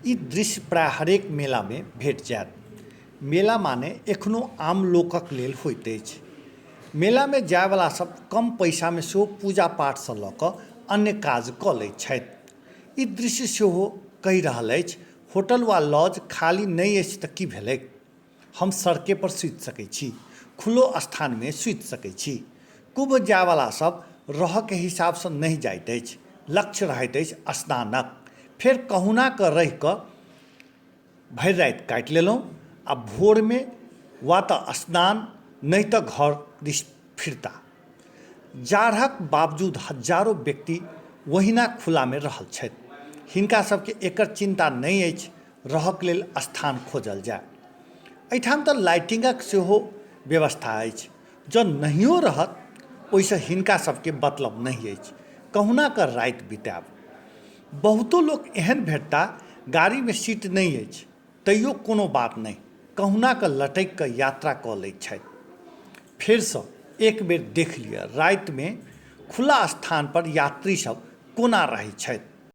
ई दृश्य प्रायः हरेक मेलामे भेट जायत। मेला माने एखनो आम लोकक लेल होइत अछि। मेलामे जायवला सब कम पैसामे सेहो पूजा पाठसँ लऽ कऽ अन्य काज कऽ लैत छथि। ई दृश्य सेहो कहि रहल अछि होटल वा लॉज खाली नहि अछि तऽ की भेलैक? हम सड़के पर सुति सकैत छी, खुलो स्थानमे सुति सकैत छी। कुम्भ जायवला सब रहऽके हिसाबसँ नहि जाइत अछि, लक्ष्य रहैत अछि स्नानक। फेर कहुना कऽ रहि कऽ भरि राति काटि लेलहुँ आ भोरमे वा तऽ स्नान नहि तऽ घर दिस फिरता। जाढ़क बावजूद हजारो व्यक्ति ओहिना खुलामे रहल छथि। हिनका सबके एकर चिन्ता नहि अछि रहक लेल स्थान खोजल जाय। एहिठाम तऽ लाइटिंगक सेहो व्यवस्था अछि। जँ नहियो रहत ओहिसँ हिनका सबके मतलब नहि अछि। कहुना कऽ राति बितायब। बहुतो लोक एहन भेटता गाड़ीमे सीट नहि अछि तैयो कोनो बात नहि कहुना कऽ लटकि कऽ यात्रा कऽ लैत छथि। फेरसँ एक बेर देख लिअ रातिमे खुला स्थान पर यात्री सब कोना रहैत छथि।